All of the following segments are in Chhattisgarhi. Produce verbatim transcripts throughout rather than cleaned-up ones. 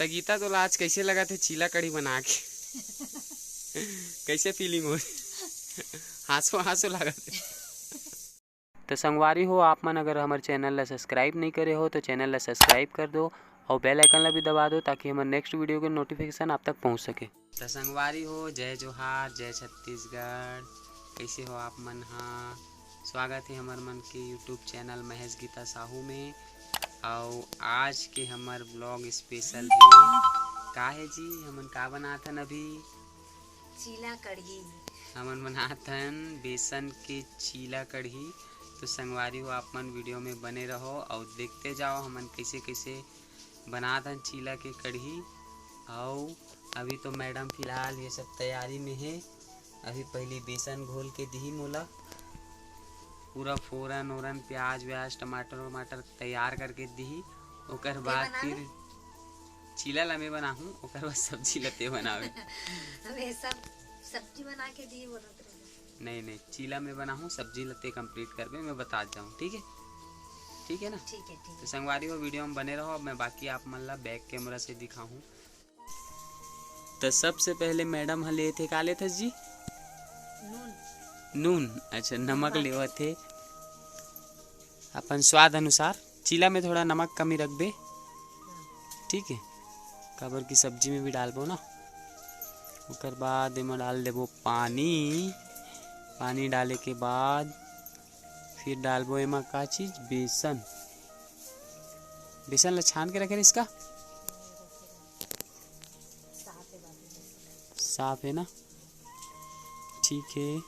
त गीता, तोला आज कइसे लगत हे चीला कढ़ी बना के? कइसे feeling होय? हाँसो हाँसो लागत हे। त संगवारी हो, आप मन अगर हमर channel ला subscribe नइ करे हो, तो channel ला subscribe कर दो अउ bell icon ला भी दबा दो, ताकि हमर next video के notification आप तक पहुँच सके। त संगवारी हो, जय जोहार, जय छत्तीसगढ़। कइसे हो आप मन हा? स्वागत हे हमर मन के YouTube channel महेश गीता साहू में। अउ आज के हमर vlog special हे। का हे जी, हमन का बनात हन अभी? चीला कढ़ी। हमन बनात हन बेसन के चीला कढ़ी। तो संगवारी हो, आप मन video में बने रहो अउ देखते जाओ हमन कइसे कइसे बनात हन चीला के कढ़ी। अउ अभी तो madam फिलहाल ये सब तैयारी में हे। अभी पहली बेसन घोल के दिही मोला, पूरा फोरन ओरन, प्याज व्याज, टमाटर वमाटर तैयार करके दिही। ओकर बाद बनावे? फिर चीला ला मैं बनाहूँ, ओकर बाद सब्जी ला ते बनावे। हमेशा सब्जी बना के दिही बोलत रहे। नहीं, नहीं, चीला मैं बनाहूँ, सब्जी ला ते complete करबे, मैं बता जाऊँ, ठीक है? ठीक है ना? ठीक है, ठीक तो है। संगवारी हो, video में बने रहो। अब मैं बाकी आप मन ला back camera से दिखाहूँ। तो सबसे पहले madam ह लेथे, का लेथस जी? नून। नून, अच्छा, नमक नमक। लेवत हे अपन स्वाद अनुसार। चीला में थोड़ा नमक कमी रखबे, हाँ। ठीक है, काबर की सब्जी में भी डालबो ना। ओकर बाद एमा डाल देबो पानी। पानी डाले के बाद फिर डालबो एमा का चीज, बेसन। बेसन ला छान के रखे रहिस का? साफ है ना, ठीक है।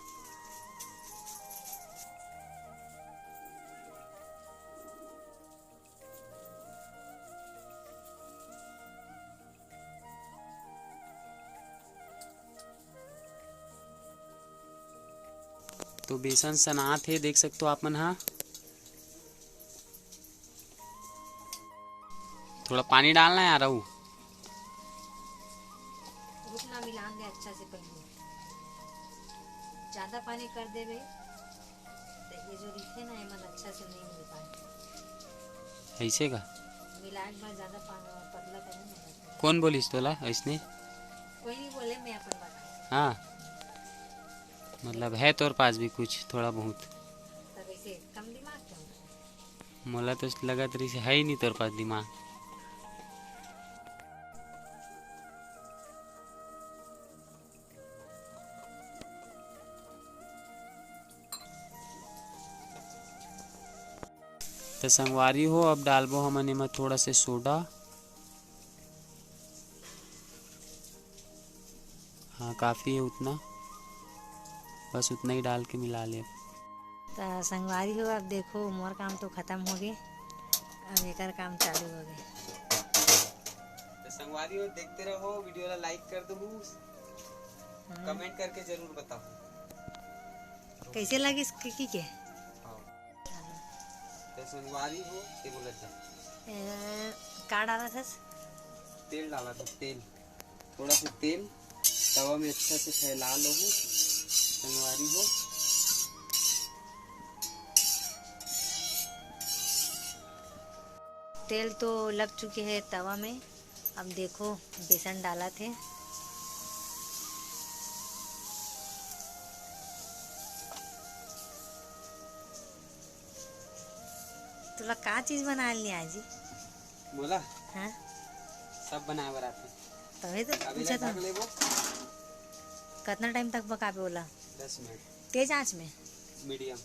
तो बेसन सनात हे, देख सकते हो आप मन हा। थोड़ा पानी डालना यार, रहू। रुक ना, मिलान दे अच्छा से पहले। ज्यादा पानी कर देबे, तो ये जो रिथे ना, एमन अच्छा से नहीं मिल पाए। ऐसे का? मिलाए के बाद ज्यादा पा-, पतला करना नहीं होता। कौन बोलिस तोला ऐसने? कोई नहीं बोले, मैं अपन बात। हाँ, मतलब है तोर पास भी कुछ थोड़ा बहुत। तब ऐसे कम दिमाग क्यों? मोला तो लगत रहिस है ही नहीं तोर पास दिमाग। तो संगवारी हो, अब डालबो हमन एमा थोड़ा से सोडा। हाँ, काफ़ी है उतना, बस उतना ही डाल के मिला ले। त संगवारी हो, अब देखो, मोर काम तो खत्म हो गए, अब एकर काम चालू हो गए। तो संगवारी हो, देखते रहो, video ला like कर दो, हाँ। Comment करके जरूर बताओ। कैसे लगिस टिकी के? हाँ। तो संगवारी हो, ये बोला था। ए, का डाला था? तेल डाला था, तेल। थोड़ा सा तेल तवा में अच्छा से फैला लो हो, संगवारी हो। तेल तो लग चुके हैं तवा में। अब देखो, बेसन डालत हे। तोला का चीज बनाए ल नहीं आए जी? मोला? हाँ? सब बनाए बर आथे। तभे तो अभी पूछा था। ढक लेबो। कितना टाइम तक पकाबे ओला? दस मिनट। तेज आंच में? मीडियम।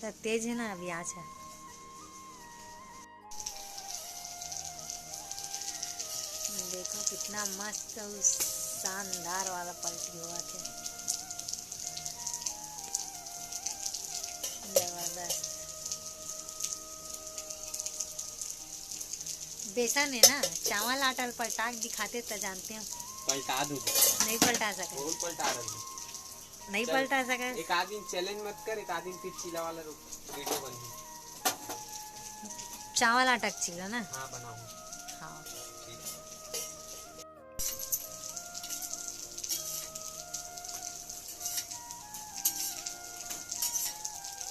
तो तेज है ना, अभी आंच है। देखो कितना मस्त अउ शानदार वाला पलटी होवत हे। जबरदस्त। बेसन है ना, चावल आटा ल पलटा के दिखाते त जानते हो। पलटा दूँ। नहीं पलटा सके। कौन पलटा रही है? नहीं चल, पलटा सके। एक आध दिन challenge मत कर, एक आध दिन फिर चीला वाला रो-, video बनही। चावल आटा के चीला ना? हाँ, बनाऊँ। हाँ। ठीक है।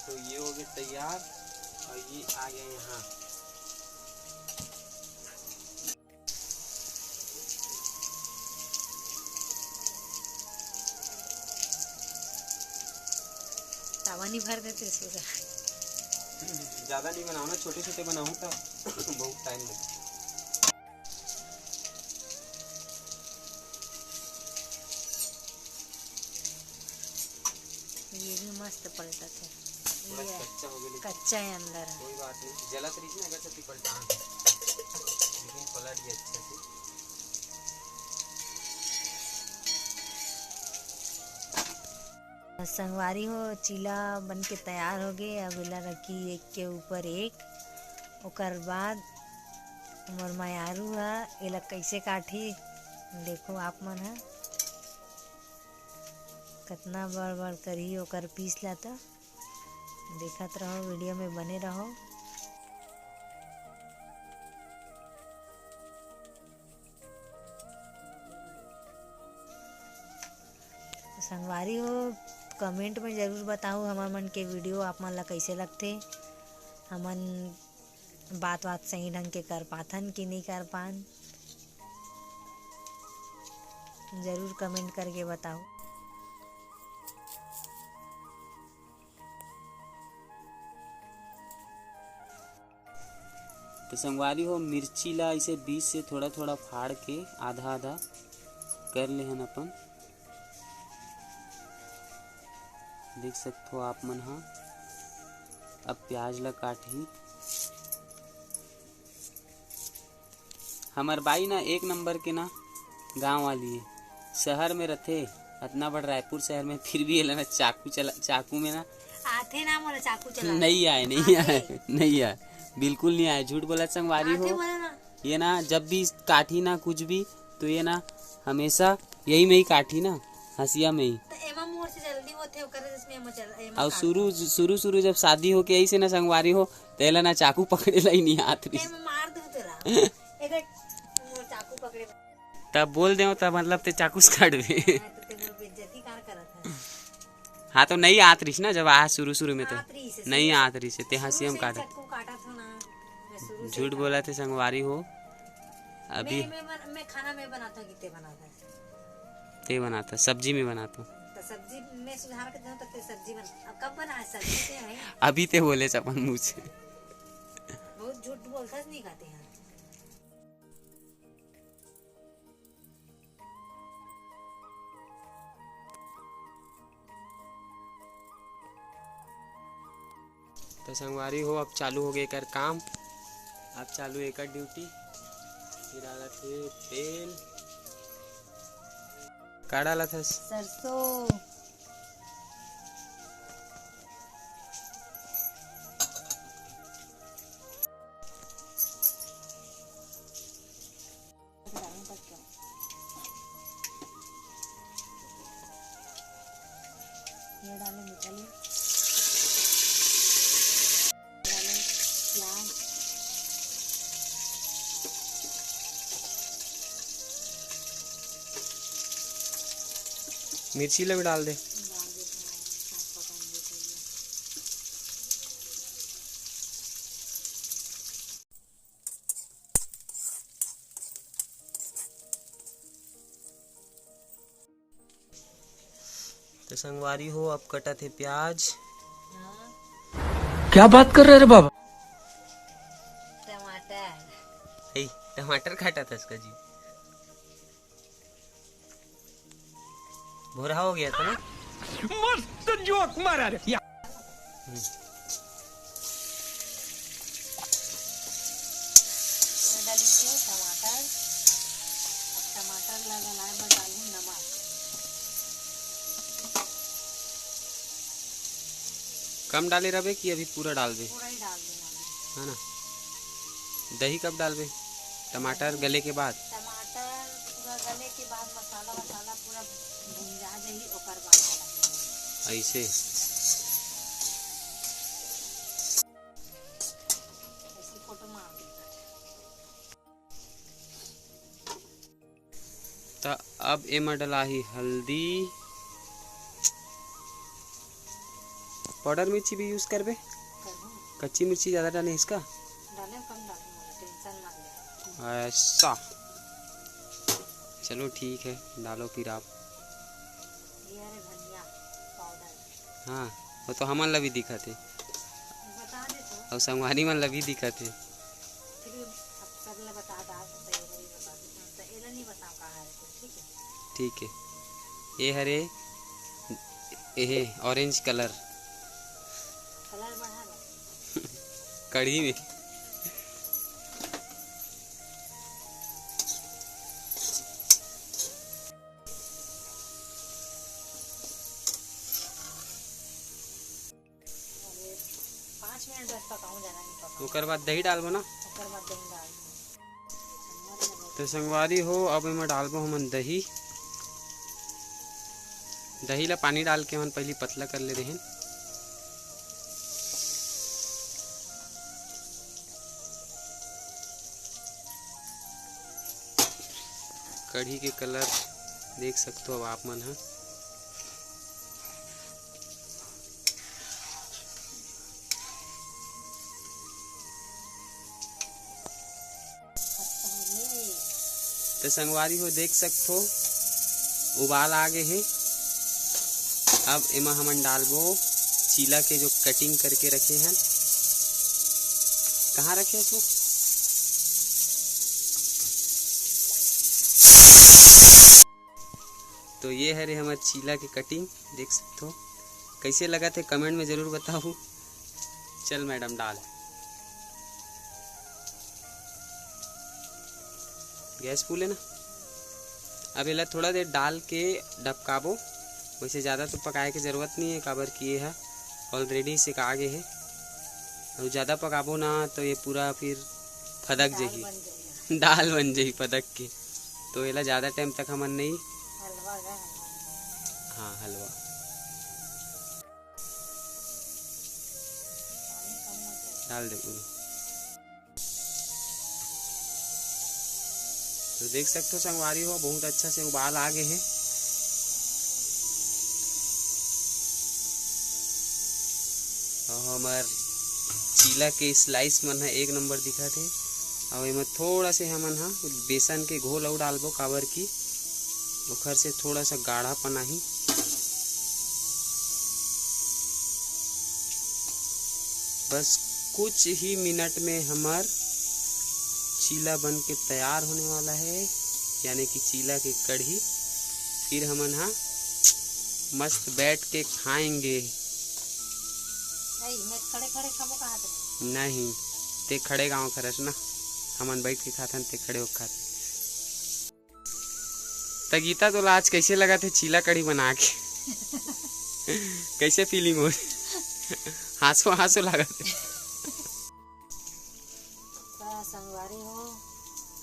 तो ये हो गए तैयार और ये आ गया यहाँ। भर देते पूरा। ज्यादा नहीं बनाओ ना, छोटे छोटे बनाऊँ तो बहुत टाइम लगे। ये भी मस्त पलटत हे। पूरा ये कच्चा हो गया, लेकिन कच्चा है अंदर। कोई बात नहीं, जलत रही ना, अगर सती पलटा, लेकिन पलट गया अच्छा से। संगवारी हो, चीला बन के तैयार हो गे। अब एला रखी एक के ऊपर एक। ओकर बाद मोर मयारू ह एला कैसे काटही, देखो आप मन ह कतना बड़ बड़ करही ओकर पीस ला। त देखत रहो, वीडियो में बने रहो। संगवारी हो, कमेंट में जरूर बताओ हमर मन के वीडियो आप मन ला कैसे लगथे। हमन बात बात सही ढंग के कर पाथन कि नहीं कर पान, जरूर कमेंट करके बताओ। तो संगवारी हो, मिर्ची ला इसे बीच से थोड़ा थोड़ा फाड़ के आधा आधा कर लेहन अपन। देख सकथो आप मन हा, अब प्याज ला काटही। हमर बाई ना एक नंबर के ना गांव वाली है, शहर में रथे, अतना बड़ रायपुर शहर में, फिर भी एला ना चाकू चला, चाकू में ना आथे ना मोला चाकू चला। नहीं आए, नहीं आए, नहीं आए, बिल्कुल नहीं आए। झूठ बोला संगवारी हो। ये ना जब भी काटी ना कुछ भी, तो ये ना हमेशा यही में ही काटी ना, हंसिया में ही। तो एमा मोर से जल्दी होथे, ओकर वजह से मैं एमा चल, एमा और काट शुरू, शुरू, शुरू जब शादी होके ऐसे ना संगवारी हो, तेला ना चाकू पकड़े ला ही नहीं आत रही। एमा मार दूं तोरा। एकर मोर चाकू पकड़े। तब बोल देव, तब मतलब ते चाकू से काटबे। हाँ, तो ते मोर बेइज्जती कार करत है। हाँ, तो नहीं आत रहीस ना, जब आ शुरू शुरू में तो आत रहीस है, नहीं शुरू से, आत रहीस है, ते हंसी शुरू हम से काटत। चाकू काटत हो ना, मैं शुरू से झूठ काटत। बोला थे संगवारी हो, अभी मैं, मैं बन-, मैं खाना मैं बनाता हूँ कि ते बनाता है? ते बनाता, सब्जी में बनाता। तो सब्जी में सुधार के दूँ तो ते सब्जी बन-, अब कब बना है सब्जी ते है? अभी ते बोले अपन मुँह से। बहुत झूठ बोलता नहीं खाते हैं। तो संगवारी हो, अब चालू हो गए एकर काम, अब चालू एकर ड्यूटी। फिर डालत हे तेल। का डालत हस? सरसों। ये डाले मिर्चा, ये डाले प्याज। मिर्ची ला भी डाल दे। डाल देते हैं, साग पकाने के लिए। तो संगवारी हो, अब कटत हे प्याज। हाँ। क्या बात कर रहे रे बाबा? टमाटर। हे, टमाटर काटत हस का जी? भोरहा हो गया था ना? मस्त जोक मारा रे। या। हम्म। ये डाली थे टमाटर। अब टमाटर ला गलाए बर डालहूँ नमक। कम डाले रहबे कि अभी पूरा डाल दे? पूरा ही डाल दूँ अभी। है ना? दही कब डालबे? टमाटर गले के बाद? टमाटर पूरा गले के बाद, मसाला वसाला पूरा भुंजा जाही, ओकर बाद डालबे। ऐसे? ऐसी फोटो मार दे। त अब एमा डलाही हल्दी। पाउडर मिर्ची भी यूज़ करबे? करहूँ। कच्ची मिर्ची ज़्यादा डाले इसका? डाले कम डाले, मोला टेंशन मत ले। ऐसा। चलो ठीक है, डालो फिर आप। ये है धनिया पाउडर। हाँ। वो तो हमन ला भी दिखत हे। बता दे तो। अउ संगवारी मन ला भी दिखत हे। फिर अब सब ला बता दा, तो एला भी बता दे। तो एला नहीं बताओ कहाँ है तो, ठीक है? ठीक है। ये हरे, ये है orange colour। Colour बढ़ा लो। कढ़ी में। अरे, पाँच मिनट बस पकाऊं, ज्यादा नहीं पकाऊं। ओकर बाद दही डालबो ना। ओकर बाद दही डाल दूं। तो संगवारी हो, अब एमा डालबो हमन दही। दही ला पानी डाल के हमन पहली पतला कर ले रहेन। कढ़ी के colour देख सकथो अब आप मन ह। तो संगवारी हो, देख सकथो, उबाल आ गे हे। अब एमा हमन डालबो चीला के जो cutting करके रखे हन। कहाँ रखे हस वो? तो ये हरे हमर चीला के cutting, देख सकथो। कैसे लगत हे, comment में जरूर बताहू। चल मैडम, डाल। गैस full है ना। अब एला थोड़ा देर डाल के डबकाबो। वैसे ज़्यादा तो पकाए के जरूरत नहीं है, काबर कि ये ह already सेका गे हे। अउ ज़्यादा पकाबो ना तो ये पूरा फिर फदक दाल जही। बन जही। दाल बन जही फदक के। तो एला ज़्यादा time तक हमन नहीं। हलवा है, हलवा। हाँ, हलवा। डाल दे पूरी। तो देख सकथो संगवारी हो, बहुत अच्छा से उबाल आ गे हे। अउ हमर चीला के slice मन ह एक नंबर दिखत हे। अउ एमा थोड़ा से हमन ह बेसन के घोल अउ डालबो, काबर कि ओखर से थोड़ा सा गाढ़ापन आही। बस कुछ ही मिनट में हमर चीला बन के तैयार होने वाला है, यानी कि चीला के कढ़ी। फिर हमन हा मस्त बैठ के खाएंगे। नहीं, मैं खड़े खड़े खाबो कहाँ से? नहीं, ते खड़े गाँव खरस ना, हमन बैठ के खाथन, ते खड़े होके खाथन। त गीता, तोला आज कैसे लगत हे चीला कढ़ी बना के? कैसे feeling हो रही? हाँसो हाँसो लागत हे। त संगवारी हो,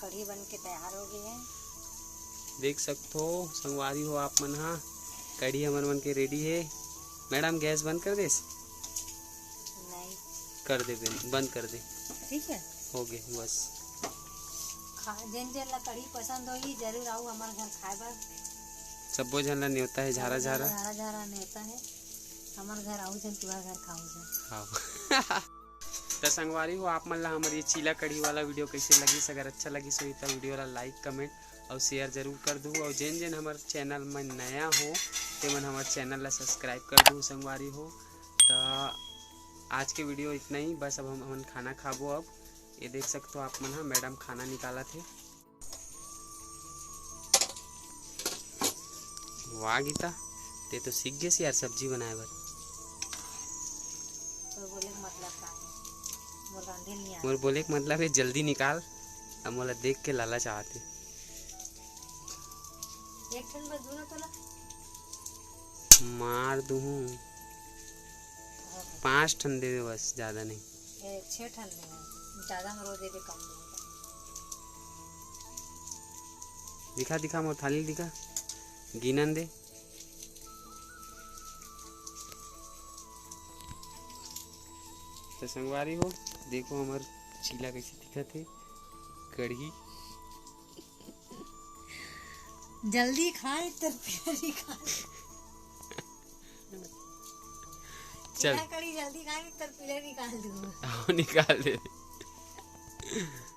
कढ़ी बन के तैयार हो गे हे। देख सकथो संगवारी हो आप मन हा, कढ़ी हमर मन के ready हे। मैडम, गैस बंद कर देस? नहीं। कर दे, बंद, बंद कर दे। ठीक है। हो गे, बस। खा, जेन जेन ला कढ़ी पसंद होही, जरूर आऊ हमर घर खाए बर। सब्बो झन ला नेवता हे, झारा झारा। झारा झारा नेवता हे। हमर घर आऊ झन, तुहर घर खाऊ झन। हाँ। त संगवारी हो, आप मन ला हमर ये चीला कढ़ी वाला video कैसे लगिस? अगर अच्छा लगिस होही त video ला like, comment अउ share जरूर कर दू। अउ जेन जेन हमर channel में नया हो, ते मन हमर channel ला subscribe कर दू संगवारी हो। त आज के video इतना ही, बस अब हम, हमन खाना खाबो। अब ये देख सकथो आप मन हा, मैडम खाना निकालत हे। वाह गीता, ते तो सीख गेस यार सब्जी बनाए बर। तोर बोले के मतलब का हे? मोर रांधे नहीं आए। मोर बोले के मतलब हे, जल्दी निकाल, अब मोला देख के लालच आत हे। एक ठन बस दूना तोला। मार दूहूँ। हाँ। पाँच ठन देवे बस, ज्यादा नहीं। ए, छः ठन देवे, ज्यादा में रो देवे, कम देवे। दिखा, दिखा, मोर थाली दिखा, गिनन दे। तो संगवारी हो, देखो हमर चीला कैसे दिखत हे, कढ़ी। जल्दी खाए, तर पीला निकाल। चल। चीला कढ़ी जल्दी खाए, तर पीला निकाल दूँ। हाँ, निकाल दे।